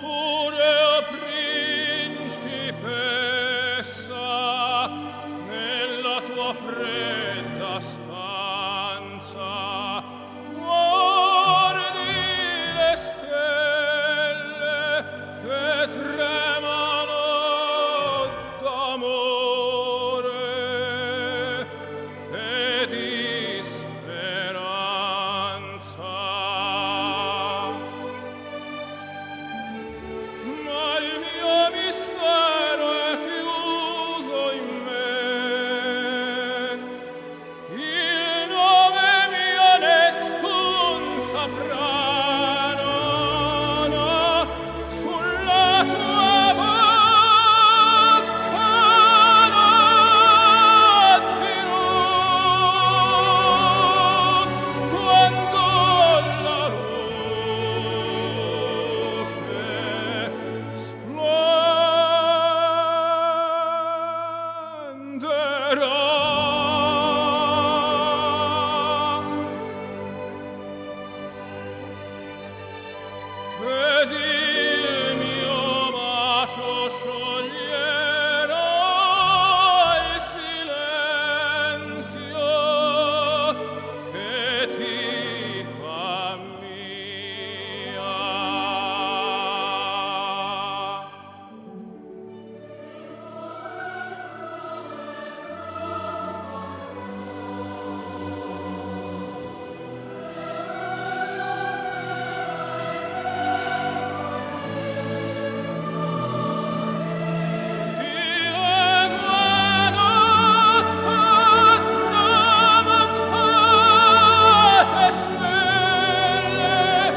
pure, o principessa, nella tua fredda stanza, guardi le stelle che tremano d'amore e di speranza. Ma il mio mistero è chiuso in me, il nome mio nessun saprà, no, no, sulla tua bocca non dirò quando la luce splenderà. Ed il mio bacio scioglierà il silenzio che ti fa mia. Tramontate stelle,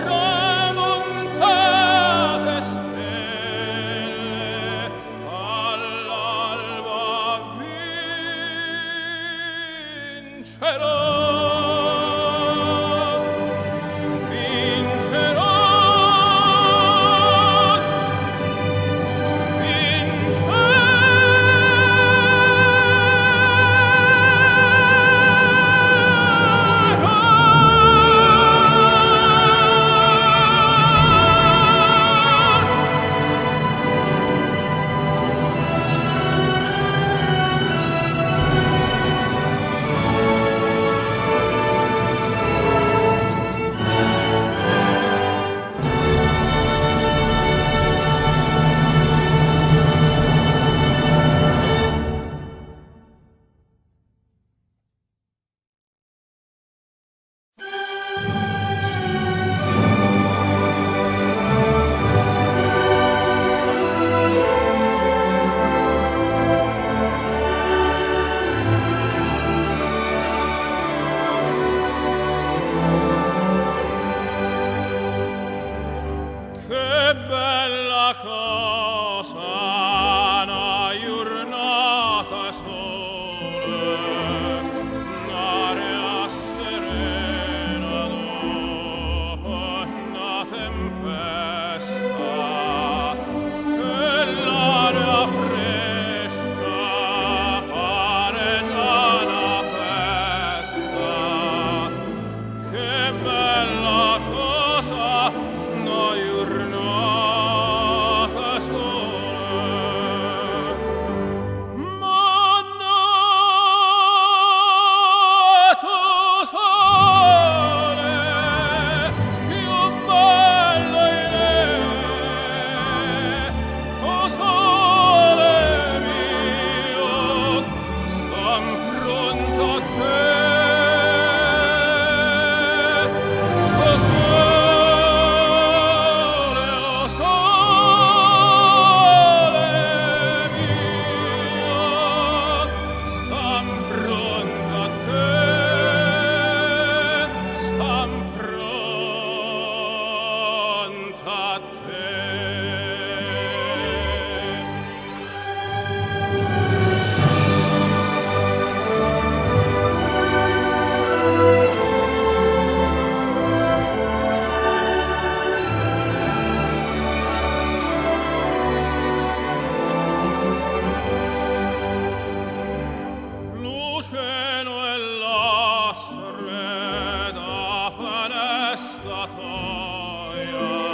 tramontate stelle, all'alba vincerò. Vincerò, vincerò. Che bella cosa 'na jurnata 'e sole, n'aria serena dopo 'na tempesta, e l'aria fresca pare già 'na festa. Che bella cosa 'na jurnata 'e sole. Ma n'atu sole cchiù bello 'e me, 'O sole mio sta 'nfronte a te. O sole, 'o sole mio sta 'nfronte a te, sta 'nfronte a te. Luceno 'e llastre d' 'a fenesta toja.